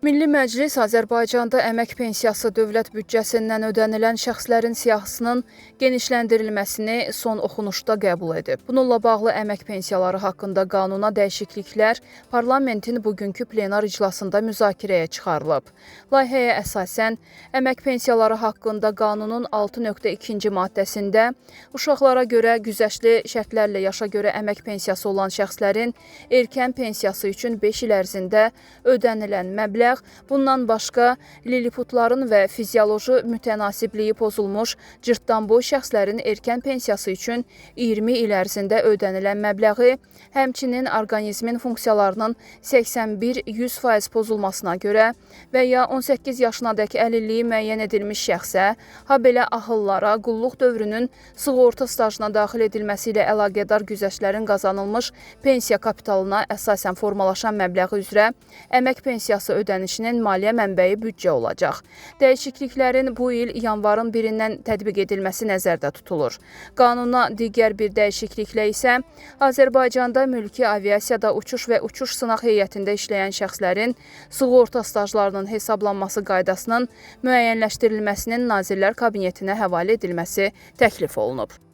Milli Məclis Azərbaycanda əmək pensiyası dövlət büdcəsindən ödənilən şəxslərin siyahısının genişləndirilməsini son oxunuşda qəbul edib. Bununla bağlı əmək pensiyaları haqqında qanuna dəyişikliklər parlamentin bugünkü plenar iclasında müzakirəyə çıxarılıb. Layihəyə əsasən əmək pensiyaları haqqında qanunun 6.2-ci maddəsində uşaqlara görə güzəştli şərtlərlə yaşa görə əmək pensiyası olan şəxslərin erkən pensiyası üçün 5 il ərzində ödənilən məbləğ, bundan başqa liliputların və fizioloji mütənasibliyi pozulmuş cırtdanboy şəxslərin erkən pensiyası üçün 20 il ərzində ödənilən məbləği, həmçinin orqanizmin funksiyalarının 81-100% pozulmasına görə və ya 18 yaşınadək əlilliyi müəyyən edilmiş şəxsə, habelə ahıllara qulluq dövrünün sığorta stajına daxil edilməsi ilə əlaqədar güzəştlərin qazanılmış pensiya kapitalına əsasən formalaşan məbləği üzrə əmək pensiyası ödənişinin maliyyə mənbəyi büdcə olacaq. Dəyişikliklərin bu il yanvarın 1-dən tətbiq edilməsi nəzərdə tutulur. Qanuna digər bir dəyişikliklə isə Azərbaycanda mülki aviasiyada uçuş və uçuş sınaq heyətində işləyən şəxslərin sığorta stajlarının hesablanması qaydasının müəyyənləşdirilməsinin Nazirlər Kabinetinə həvalə edilməsi təklif olunub.